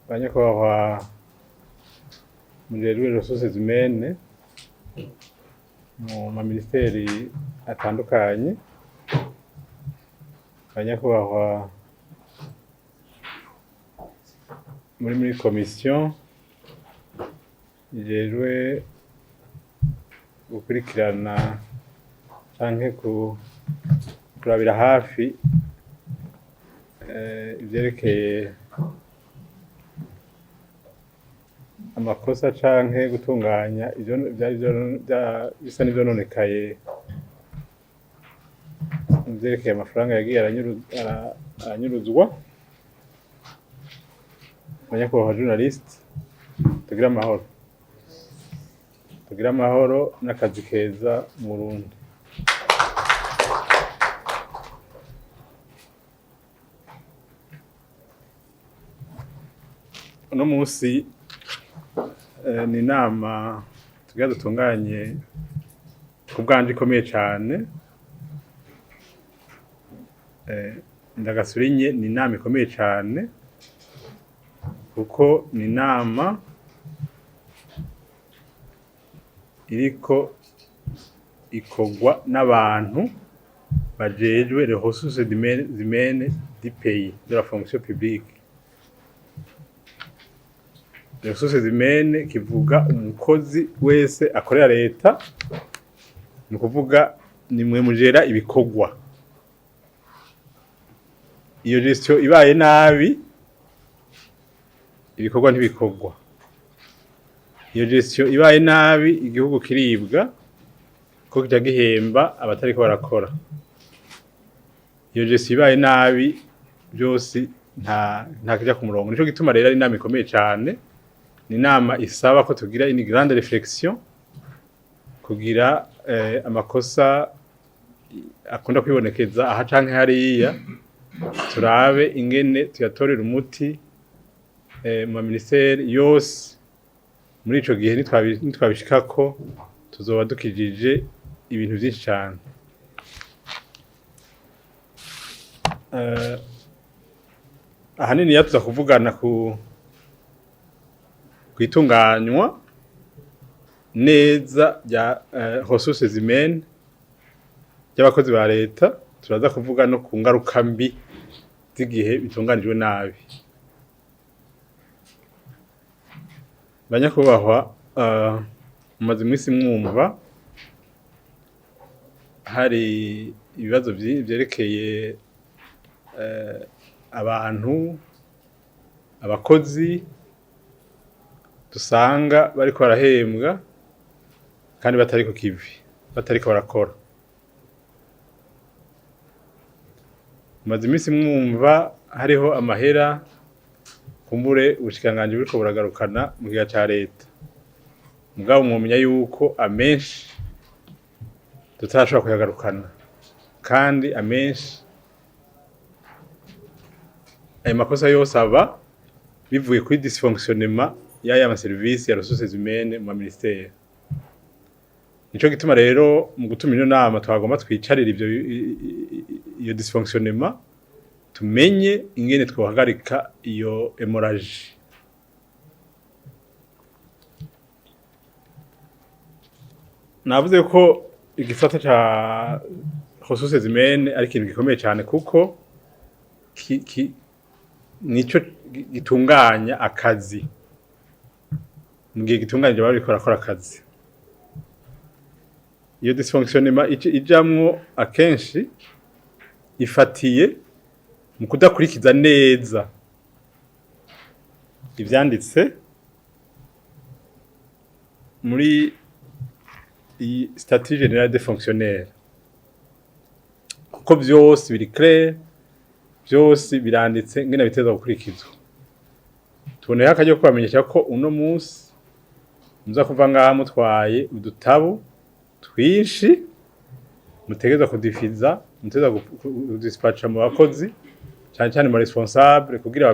Banyakubahwa mujejwe ressources humaines mu maminisiteri atandukanye, banyakubahwa muri komisiyo ijejwe gukurikirana canke kurabira hafi ivyerekeye amakosa canke gutunganya ivyo vyari bisa n'ivyononekaye mu vyerekeye amafaranga yagiye aranyuruzwa, banyakubahwa journaliste, tugire amahoro, tugire amahoro n'akazi keza mu Burundi. Uno munsi ni inama tugira dutunganye ku bwanje ikomeye cane. Ndagasurinye, ni inama ikomeye cane kuko ni inama iriko ikorwa n'abantu bajejwe les ressources humaines du pays, de la fonction publique. Les ressources humaines kivuga umukozi wese akorera leta, ni ukuvuga ni mwe mujera ibikorwa. Iyo gestion ibaye nabi, ibikorwa ntibikorwa. Iyo gestion ibaye nabi, igihugu kiribwa ko kica gihemba abatariko barakora. Iyo gestion ibaye nabi, byose nta kija ku murongo. Nico gituma rero ari inama ikomeye cane, ni inama isaba ko tugira une grande réflexion kugira amakosa akunda kwibonekeza aha canke hariya turabe ingene tuyatorera umuti mu ministeri yose. Muri ico gihe nitwabishikako tuzoba dukijije ibintu vyinshi cane. Ahanini tuza kuvugana ku kwitunganywa neza rya ressources humaines ry'abakozi ba leta, turaza kuvuga no ku ngaruka mbi z'igihe bitunganijwe nabi. Banyakubahwa, mumaze iminsi mwumva hari ibibazo vyerekeye abantu, abakozi dusanga bariko barahembwa kandi batari ku kivi, batariko barakora. Mumaze iminsi mwumva hariho amahera kumbure ubushikiranganji buriko buragarukana mu kigega ca leta, mugabo mwomenya yuko amenshi tutarashobora kuyagarukana, kandi amenshi ayo makosa yose aba bivuye kuri dysfonctionnement y'aya ma service ya ressources humaines mu ma ministère. Nico gituma rero mu gutuma ino nama twagomba twicarire ivyo, iyo dysfonctionnement, tumenye ingene twohagarika iyo hémorragie. Navuze ko igisata ca ressources humaines ari ikintu gikomeye cyane kuko nico gitunganya akazi. Mu gihe gitunganije baba bariko barakora akazi. Iyo dysfonctionnement ijamwo akenshi ifatiye mu kudakurikiza neza ivyanditse muri iyi statut général des fonctionnaires, kuko vyose biri clair, vyose biranditse ngene biteza gukurikizwa. Tuboneyeho akaryo ko kubamenyesha ko uno munsi muza kuva ngaha mutwaye udutabu twinshi mutegerezwa kudifiza, mutegerezwa kudispaca mu bakozi, cane cane mu responsable, kugira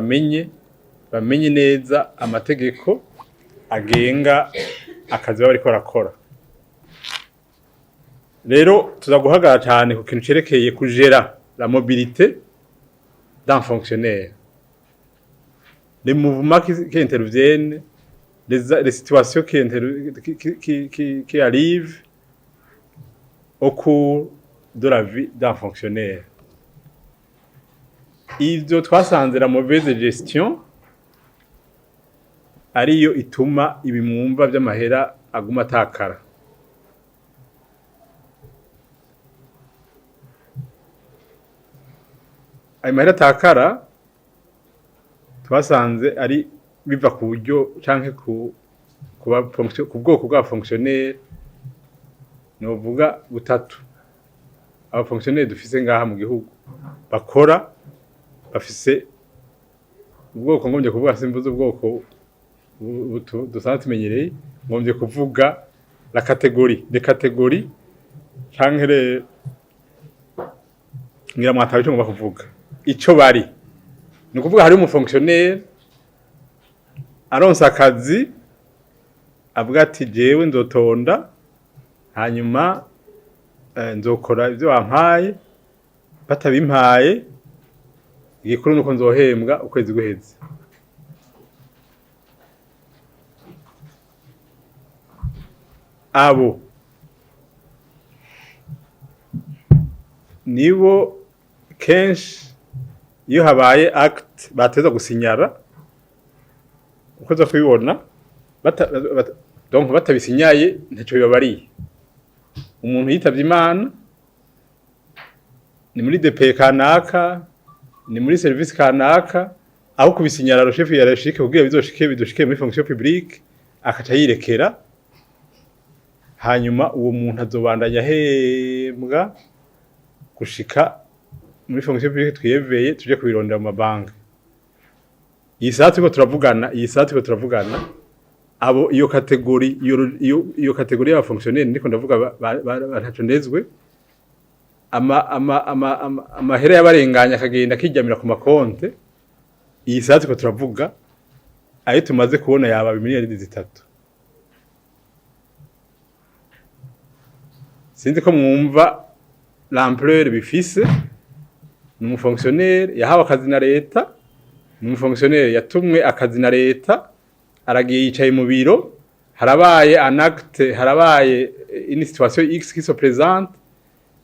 bamenye neza amategeko agenga akazi baba bariko barakora. Rero tuza guhagarara cane ku kintu cerekeye kujera la mobilité d'un fonctionnaire. Les mouvements qui interviennent, les situations qui arrivent au cours de la vie d'un fonctionnaire. Ivyo twasanze, la mauvaise gestion ariyo ituma ibimwumva vy'amahera aguma atakara. Ayo mahera atakara twasanze ari biva ku buryo canke ku bwoko bwa fonctionnaire novuga butatu. Aba fonctionnaire dufise ngaha mu gihugu bakora bafise ubwoko, ngombye kuvuga, simvuze ubwoko dusanzwe tumenyereye, ngombye kuvuga la catégorie, des catégories, canke ngira mwatawe ico ngomba kuvuga. Ico bari ni ukuvuga, hari umu fonctionnaire aronse akazi avuga ati: "Jewe nzotonda, hanyuma nzokora ivyo bampaye, batabimpaye, igikuru nuko nzohembwa ukwezi guheze." Abo nibo kenshi iyo habaye acte bateza gusinyara, uko uza kubibona donc batabisinyaye ntaco bibabariye. Umuntu yitavye Imana, ni muri DP kanaka, ni muri service kanaka, aho kubisinyara le chef hiérarchique kugira bizoshike bidushike muri fonction publique, akaca yirekera. Hanyuma uwo muntu azobandanya ahembwa gushika muri fonction publique twiyeveye tuje kubirondera mu mabanki. Iyi saha turiko turavugana, iyi saha turiko turavugana, abo iyo catégorie, iyo catégorie y'aba fonctionnaire ndiko ndavuga ntaco ndezwe, amahera y'abarenganya akagenda akiryamira ku makonte. Iyi saha turiko turavuga, ayo tumaze kubona yaba 3 miliyari. Sinzi ko mwumva l'ampleur bifise. Ni umu fonctionnaire yahawe akazi na leta, ni umu fonctionnaire yatumwe akazi na leta, aragiye yicaye mu biro, harabaye un acte, harabaye une situation X qui se présente,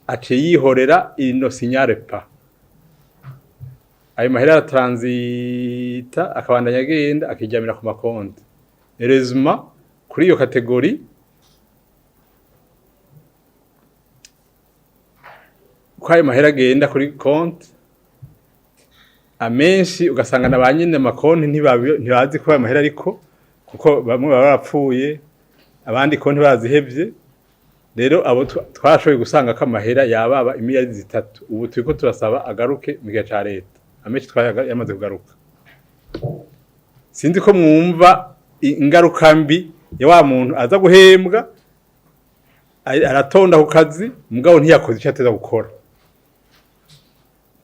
aciye yihorera, il ne signale pas. Ayo mahera aratransita, akabandanya agenda akiryamira ku makonti. Heureusement kuri iyo catégorie ko ayo mahera agenda kuri konti, amenshi ugasanga na ba nyene amakonti ntibazi ko ayo mahera, ariko kuko bamwe baba barapfuye, abandi konti barazihevye. Rero abo twarashoboye gusanga ko amahera yababa 3 miliyari, ubu turiko turasaba agaruke mu gihe ca leta. Amenshi yamaze kugaruka. Sinzi ko mwumva ingaruka mbi ya wa muntu aza guhembwa, aratonda ku kazi, mugabo ntiyakoze icyo ateza gukora.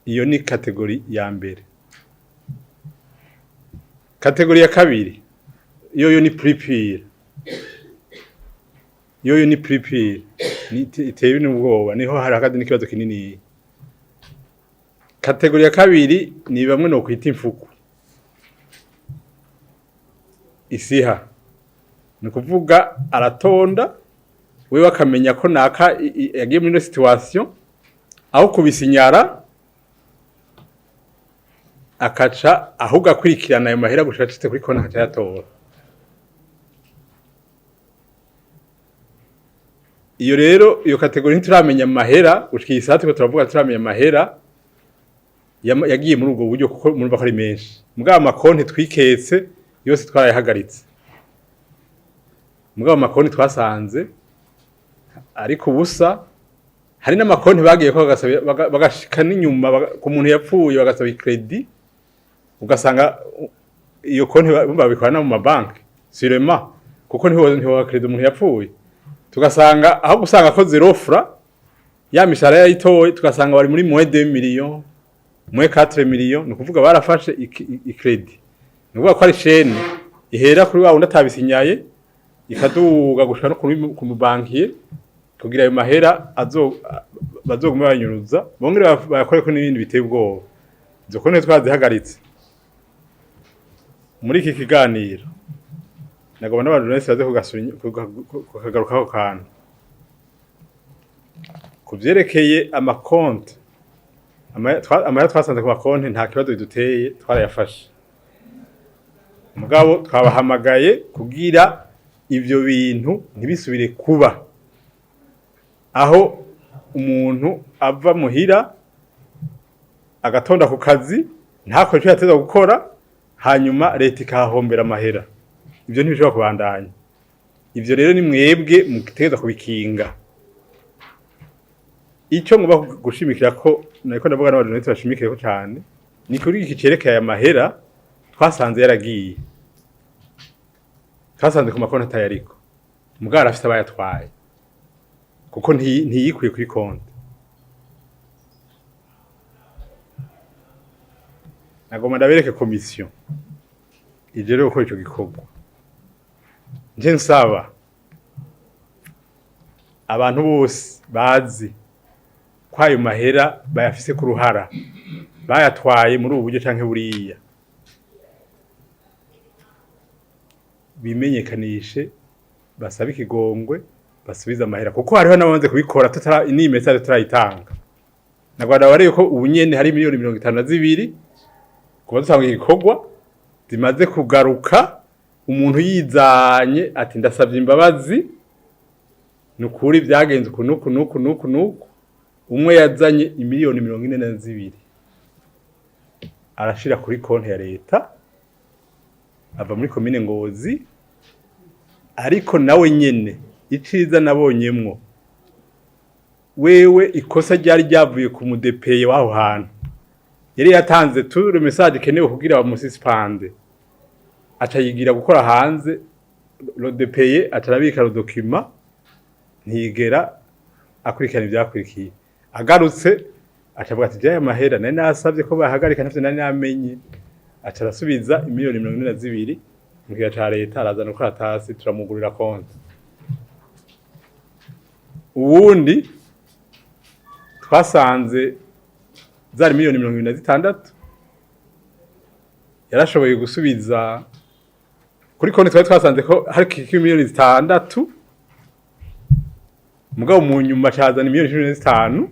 Iyo ni catégorie ya mbere. Catégorie ya kabiri yoyo ni plus pire, yoyo ni plus pire, iteye n'ubwoba, niho hari hakazi n'ikibazo kinini. Catégorie ya kabiri ni bamwe no kwita imfuku isiha. Ni ukuvuga aratonda, wewe akamenya ko naka yagiye muri ino situation, aho kubisinyara akaca ahubwo akurikirana ayo mahera gushika acitse kuri konti, akaca yatora. Iyo rero iyo catégorie ntituramenya amahera gushika iyi saha turiko turavuga, turamenya amahera yagiye muri ubwo buryo, kuko murumva ko ari menshi. Mugabo amakonti twiketse yose twarayahagaritse. Mugabo amakonti twasanze ariko ubusa, hari n'amakonti bagiye ko bagashika n'inyuma ku muntu yapfuye, bagasaba i crédit, ugasanga iyo konti babikora no mu mabanki sûrement, kuko ntiho crédit umuntu yapfuye. Tugasanga aho gusanga ko zéro franc ya mishahara yayitoye, tugasanga bari muri moins 2 millions, moins 4 millions. Ni ukuvuga barafashe i crédit. Ni ukuvuga ko ari chaîne ihera kuri wa wundi atabisinyaye, ikaduga gushika no ku mu banquier, kugira ayo mahera azo bazoguma banyuruza, bongere bayakoreko n'ibindi biteye ubwoba. Izo konti twazihagaritse. Muri iki kiganiro nagomba n'abantu benshi baze kukagarukaho kantu ku vyerekeye amakonti. Amahera twasanze ku makonti nta kibazo biduteye, twarayafashe. Mugabo twabahamagaye kugira ivyo bintu ntibisubire kuba, aho umuntu ava muhira agatonda ku kazi, ntakore ico yateza gukora, hanyuma leta ikahahombera amahera. Ivyo ntibishobora kubandanya. Ivyo rero ni mwebwe mutegereza kubikinga. Ico ngomba gushimikira ko, nariko ndavuga n'abantu benshi bashimikireko cane, ni kuri iki cerekeye aya mahera twasanze yaragiye. Twasanze ku makonti atayariko, mugabo arafise abayatwaye, kuko ntiyikuye kuri konti. Nagomba ndabereke komisiyo ijejwe gukora ico gikorwa. Nje nsaba abantu bose bazi ko ayo mahera bayafise ku ruhara, bayatwaye muri ubu buryo canke buriya, bimenyekanishe, basabe ikigongwe, basubize amahera, kuko hariho n'abamaze kubikora tutara n'iyi message tutarayitanga. Nagomba ndabarebe ko ubu nyene hari miliyoni 52 kuva dutanga igikorwa zimaze kugaruka, umuntu yizanye ati: "Ndasavye imbabazi, ni ukuri vyagenze uku nuku nuku nuku nuku." Umwe yazanye imiliyoni 42 arashira kuri konti ya leta, ava muri komine Ngozi. Ariko nawe nyene iciza nabonyemwo, wewe ikosa ryari ryavuye ku mudepeye w'aho hantu yari yatanze tout le message ikenewe kugira bamususpende, aca yigira gukora hanze. Le DPE aca arabika le document, ntiyigera akurikirana ivyakurikiye. Agarutse aca avuga ati: "Jewe aya mahera nari nasavye ko bahagarika, ntavyo nari namenye." Aca arasubiza imiliyoni 42 mu kigega ca leta, arazana urukaratasi, turamugurira konti. Uwundi twasanze zari miliyoni 26, yarashoboye gusubiza kuri konti. Twari twasanze ko hari miliyoni 6, mugabo mu nyuma acazana miliyoni 15.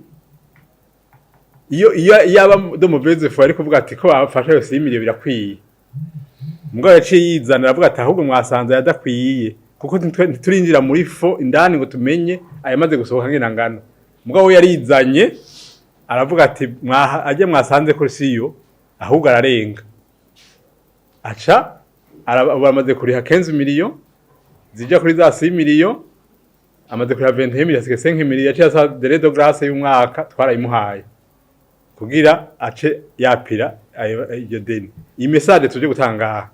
Iyo yaba de mauvaise foi, ari kuvuga ati ko bafasha yose y'imiliyoni birakwiye. Mugabo yaciye yizana aravuga ati: "Ahubwo mwasanze yadakwiye, kuko ntiturinjira muri fond indani ngo tumenye ayamaze gusohoka ngena ngana." Mugabo we yarizanye aravuga ati: "Mwaha ajye mwasanze ko siyo, ahubwo ararenga." Aca baramaze kuriha 15 millions zija kuri za 6 millions, amaze kuriha 21 millions, asigaye 5 millions. Yaciye asaba délai de grâce y'umwaka, twarayimuhaye kugira ace yapira iryo deni. Iyi message tuje gutanga aha,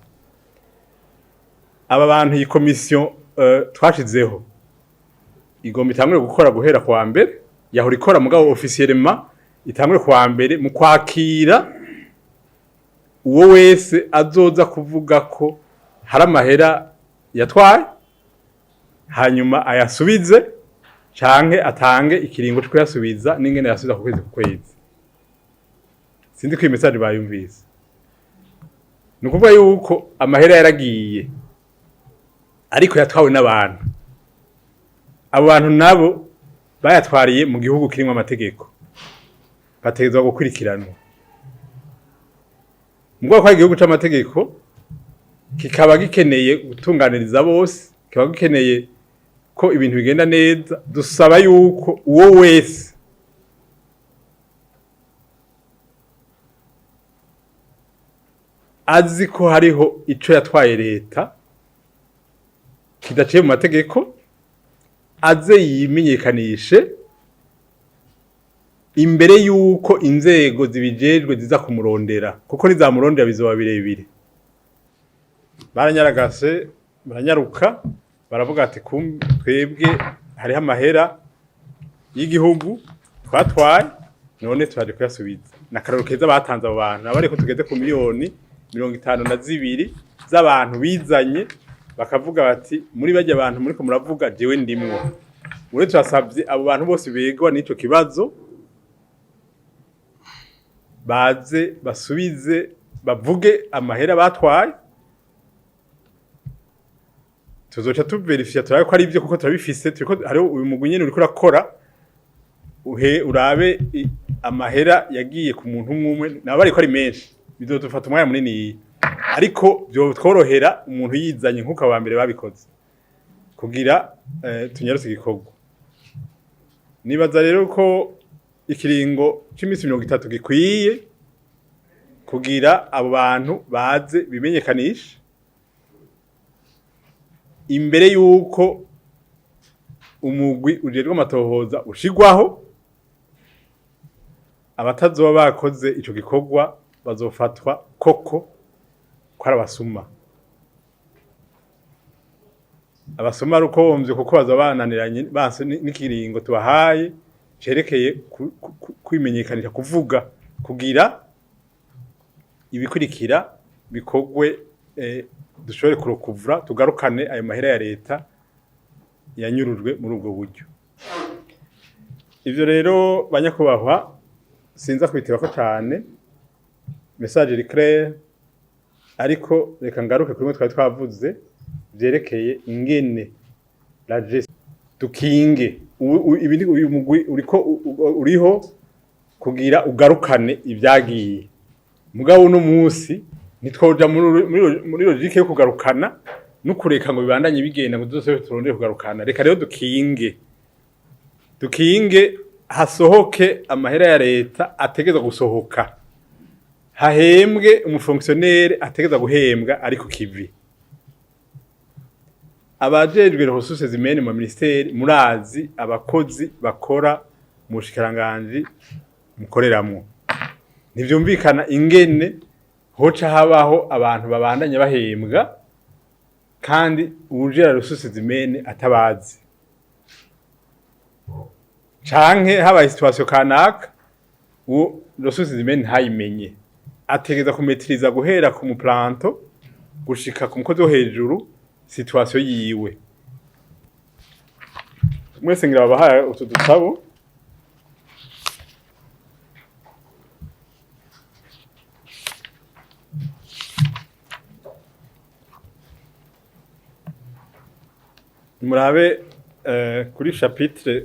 aba bantu, iyi commission twashizeho igomba itangure gukora guhera kuwa mbere. Yahora ikora, mugabo officiellement itangure kuwa mbere mu kwakira uwo wese azoza kuvuga ko hari amahera yatwaye, hanyuma ayasubize canke atange ikiringo co kuyasubiza n'ingene yasubiza ku kwezi ku kwezi. Sinzi ko iyi message bayumvise. Ni ukuvuga yuko amahera yaragiye, ariko yatwawe n'abantu. Abo bantu nabo bayatwariye mu gihugu kirimwo amategeko, bategerezwa gukurikiranwa. Mu bwoko bw'igihugu c'amategeko, kikaba gikeneye gutunganiriza bose, kikaba gikeneye ko ibintu bigenda neza, dusaba yuko uwo wese azi ko hariho ico yatwaye leta kidaciye mu mategeko, aze yimenyekanishe imbere yuko inzego zibijejwe ziza kumurondera, kuko nizamurondera bizoba birebire. Baranyaragase, baranyaruka, baravuga ati: "Twebwe hariho amahera y'igihugu twatwaye, none turaje kuyasubiza." N'akararo keza batanze abo bantu. Abo ariko tugeze ku miliyoni 52 z'abantu bizanye bakavuga bati: "Muri barya bantu muriko muravuga, jewe ndimwo." Ure turasavye abo bantu bose begwa n'ico kibazo baze basubize, bavuge amahera batwaye. Tuzoca tuverifya, turabe ko ari ivyo, kuko turabifise. Turiko, hariho uyu mugwi nyene uriko urakora, uhe urabe amahera yagiye ku muntu umwe umwe, nabo ariko ari menshi, bizodufata umwanya munini, ariko vyotworohera umuntu yizanye nk'uko aba mbere babikoze kugira tunyarutse igikorwa. Nibaza rero ko ikiringo c'imisi 30 gikwiye kugira abo bantu baze bimenyekanishe imbere yuko umugwi ujejwe amatohoza ushigwaho. Abatazoba bakoze ico gikorwa bazofatwa koko ko ari abasuma, abasuma rukomvye, kuko bazoba bananiranye banse n'ikiringo tubahaye cerekeye kwimenyekanisha, kuvuga, kugira ibikurikira bikorwe, dushobore kurokuvura, tugarukane ayo mahera ya leta yanyurujwe muri ubwo buryo. Ivyo rero, banyakubahwa, sinza kubitebako cane, message iri claire, ariko reka ngaruke kuri mwe twari twavuze vyerekeye ingene la gestion dukinge. Ibi uyu mugwi uriko uriho kugira ugarukane ivyagiye, mugabo uno musi ntitwoja muri logique yo kugarukana no kureka ngo bibandanye bigenda, ngo tuzose turondere kugarukana. Reka rero dukinge, dukinge hasohoke amahera ya leta ategezwa gusohoka, hahembwe umufonctionnaire ategezwa guhembwa ari ku kivi. Abajejwe ressources humaines mu ministeri, murazi abakozi bakora mu bushikiranganji mukoreramwo. Ntivyumvikana ingene hoca habaho abantu babandanya bahembwa kandi uwujejwe ressources humaines atabazi, canke habaye situation kanaka uwo ressources humaines ntayimenye. Ategeza kumetiriza guhera ku muplanto gushika ku mukozi wo hejuru situation yiwe. Mwese ngira babahaye utu dutabo. Murabe kuri chapitre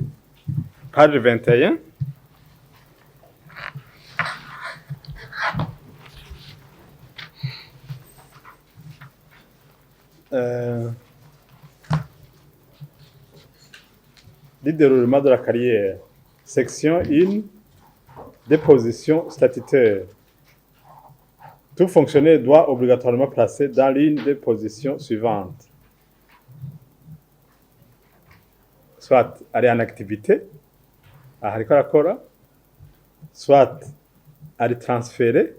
page 21. Du déroulement de la carrière, section 1, des positions statutaires. Tout fonctionnaire doit obligatoirement placer dans l'une des positions suivantes. Soit aller en activité, aha ariko arakora, soit ari transféré,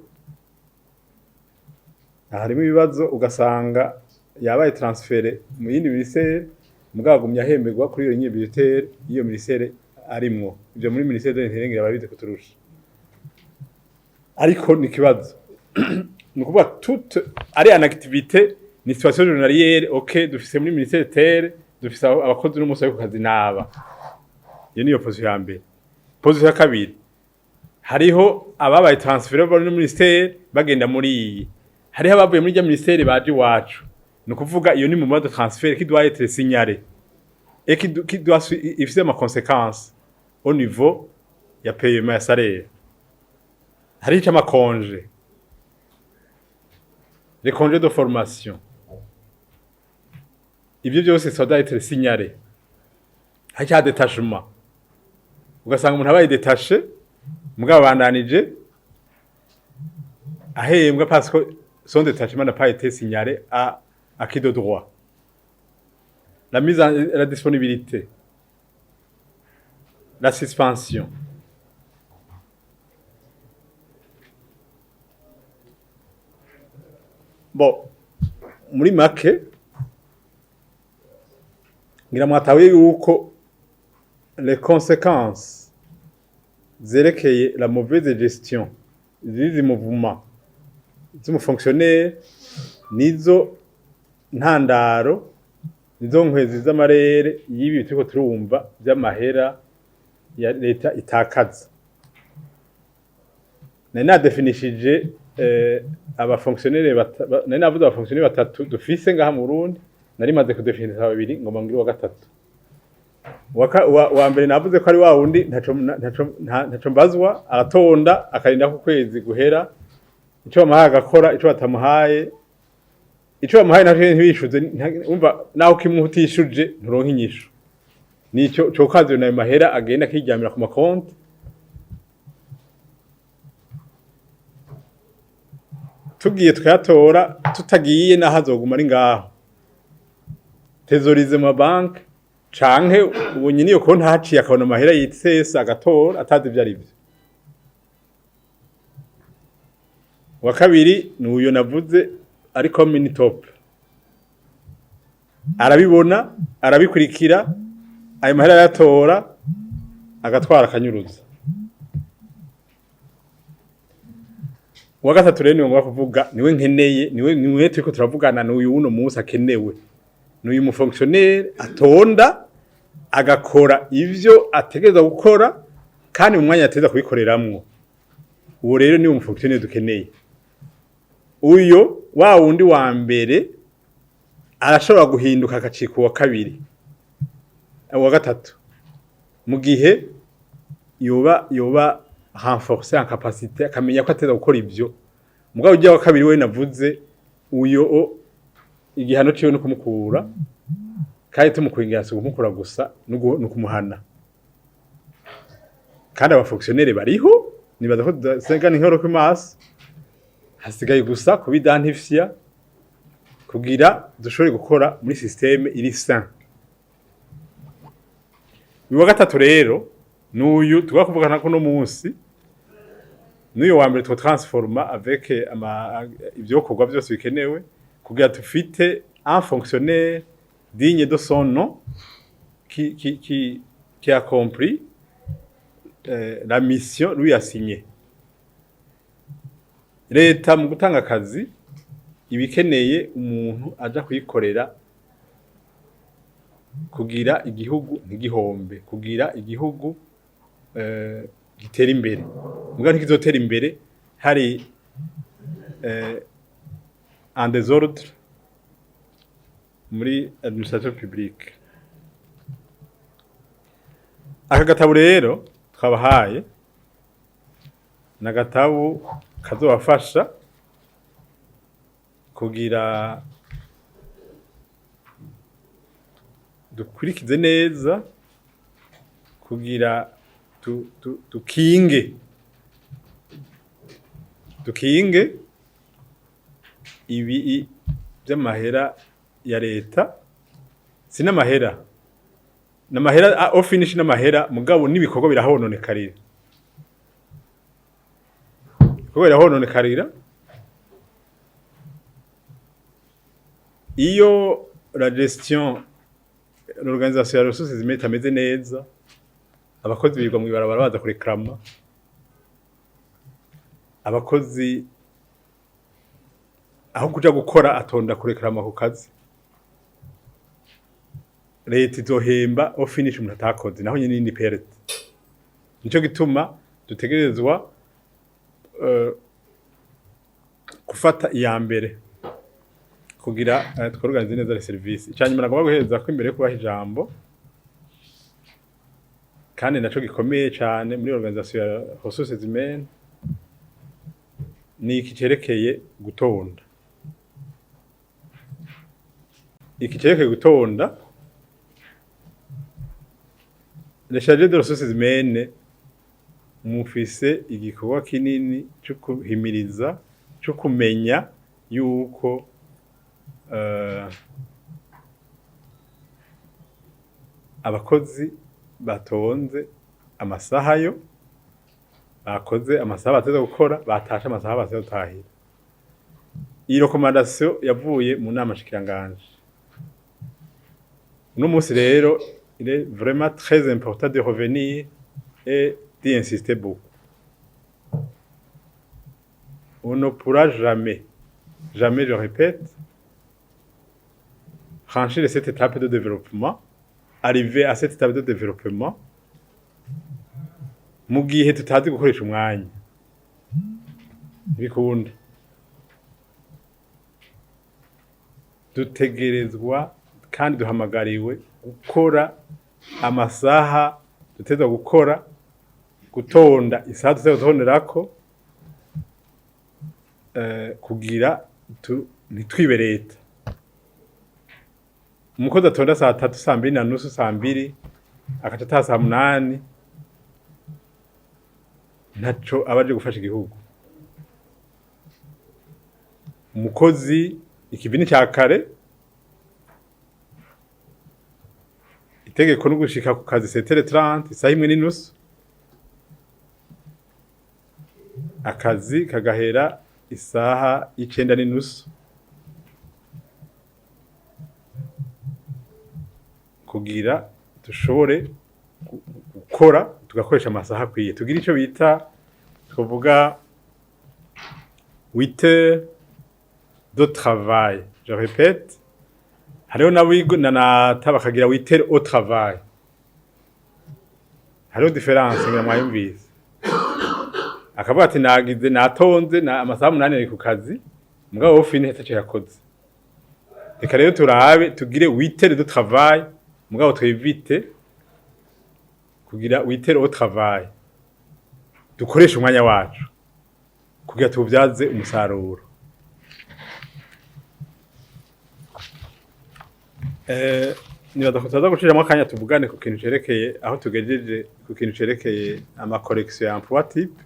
aha harimo ibibazo, ugasanga yabaye transféré mu yindi ministère, mugabo agumya ahemberwa kuri iyo ligne budgétaire y'iyo ministère arimwo. Ivyo muri ministère de l'Intérieur barabizi kuturusha, ariko ni ikibazo. Ni ukuvuga toute ari en activité ni situation journalière. OK, dufise muri ministère terre, dufise abakozi n'umunsi bari ku kazi naba. Iyo niyo position ya mbere. Position ya kabiri, hariho ababaye transféré bari muri ministère bagenda muri iyi, hariho abavuye muri rya ministère baje iwacu. Ni ukuvuga iyo ni mouvement de transfert qui doit être signalé et qui doit ifise ama conséquences au niveau ya paiement ya salaire. Hariho ic'ama congé, les congés de formation, ivyo byose ça doit être signalé. Hari icya détachement, ugasanga umuntu abaye détaché mugabo abandanije ahembwa parce que son détachement n'a pas été signalé à qui de droit. La mise en la disponibilité, la suspension. Bon, muri make ngira mwatahuye yuko les conséquences zerekeye la mauvaise gestion z'izi mouvement z'umufonctionnaire nizo ntandaro, nizo nkwezi z'amarere y'ibi turiko turumva vy'amahera ya leta itakaza. Nari nadefinishije abafonctionnaire, nari navuze abafonctionnaire batatu dufise ngaha mu Burundi. Nari maze kudefinisa babiri, ngomba ngire uwa gatatu. Uwa mbere navuze ko ari wa wundi ntaco mbazwa, aratonda akarinda ko kwezi guhera, ico bamuhaye agakora, ico batamuhaye, ico bamuhaye naco ntibishuze. Umva, naho kimuha utishuje nturonka inyishu. Nico cokazi nayo mahera agenda akiryamira ku makonti. Tugiye tukayatora, tutagiye naho azoguma ari ngaho thésaurisé mu mabanki, canke ubu nyine iyo konti haciye akabona amahera yitsesa agatora atazi ivyo ari vyo. Uwa kabiri ni uyo navuze ariko mini top, arabibona, arabikurikira, ayo mahera arayatora agatwara akanyuruza. Uwa gatatu rero niwe ngomba kuvuga, niwe nkeneye, niwe turiko turavugana, n'uyu wuno munsi akenewe, n'uyu mufonctionnaire atonda agakora ivyo ategerezwa gukora kandi mu mwanya ategerezwa kubikoreramwo. Uwo rero niwe mufonctionnaire dukeneye. Uyo wa wundi wa mbere arashobora guhinduka agacika uwa kabiri, uwa gatatu, mu gihe yoba renforcé en capacité, akamenya ko ateza gukora ivyo. Mugabo ujya wa kabiri we navuze, uyo igihano ciwe no kumukura, kandi tumukuye ingeso kumukura gusa no kumuhana. Kandi abafonctionnaire bariho, nibaza ko tudasengana inkoro ku maso, hasigaye gusa kubidantifia kugira dushobore gukora muri système iri sain. Uyu wa gatatu rero n'uyu tugomba kuvugana ko no munsi, n'uyu wa mbere transforma avec ama ivyokorwa byose bikenewe kugira tufite un fonctionnaire digne de son nom qui a compris la mission lui assignée. Leta mu gutanga akazi ibikeneye umuntu aja kuyikorera kugira igihugu ntigihombe, kugira igihugu gitere imbere. Muga ntikizotera imbere hari un désordre muri administration publique. Aka gatabo rero twabahaye ni agatabu kazobafasha kugira dukurikize neza, kugira dukinge ibi by'amahera ya leta. Si n'amahera, n'amahera au finish, n'amahera, mugabo n'ibikorwa birahononekarira, ibikorwa birahononekarira iyo la gestion, l'organisation ya ressources humaines itameze neza. Abakozi birirwa mw'ibarabara baza kureklama. Abakozi aho kuja gukora atonda kureklama ku kazi. Leta izohemba au finish umuntu atakoze, naho nyene ni perte. Nico gituma dutegerezwa gufata iya mbere kugira tworganize neza les services. Icanyuma nagomba guhereza ko imbere yo kubaha ijambo, kandi naco gikomeye cane muri organisation ya ressources humaines, ni iki cerekeye gutonda. Iki cerekeye gutonda, les chargés de ressources humaines mufise igikorwa kinini co kuhimiriza, co kumenya yuko abakozi batonze amasaha yo bakoze, amasaha bateze gukora, batashe amasaha bateze gutahira. Iyi recommandation yavuye mu nama shikiranganje. Uno munsi rero il est vraiment très important de revenir et d'y insister beaucoup. On ne pourra jamais, jamais, je répète, franchir cette étape de développement, arriver à cette étape de développement mu gihe tutazi gukoresha umwanya. Ntibikunda. Dutegerezwa Kandi duhamagariwe gukora amasaha duteza gukora, gutonda isaha duteza gutonderako, kugira ntitwibe leta. Umukozi atonda saa 3, saa 2 na nusu, saa 2, agaca ataha saa 8, ntaco aba aje gufasha igihugu. Umukozi ikivi ni ca kare. Itegeko no gushika ku kazi 7h30, isaha 1 n'inusu, akazi kagahera isaha y'9 n'inusu, kugira dushobore gukora, tugakoresha amasaha akwiye, tugira ico bita, twovuga, 8 heures de travail. Je répète, hariho n'abigunanata bakagira 8 heures au travail. Hariho différence, ngira mwayumvise. Akavuga ati nagize, natonze na amasaha 8 ari ku kazi, mugabo au fini ntaco yakoze. Reka rero turabe tugire 8 heures de travail, mugabo twevite kugira 8 heures au travail. Dukoreshe umwanya wacu kugira tuwubyaze umusaruro. Nibaza ko tutaza guciramo akanya tuvugane ku kintu cerekeye aho tugejeje, ku kintu cerekeye ama correction ya emploi type,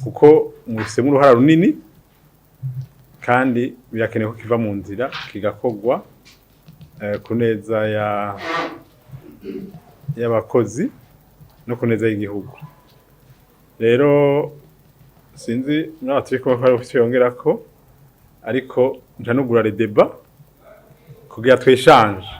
kuko mubifisemo uruhara runini kandi birakenewe ko kiva mu nzira, kigakorwa ku neza ya y'abakozi no ku neza y'igihugu. Rero sinzi n'aba turi kumwe ko hari icyo yongerako, ariko nca nugura le débat kugira tweshanje.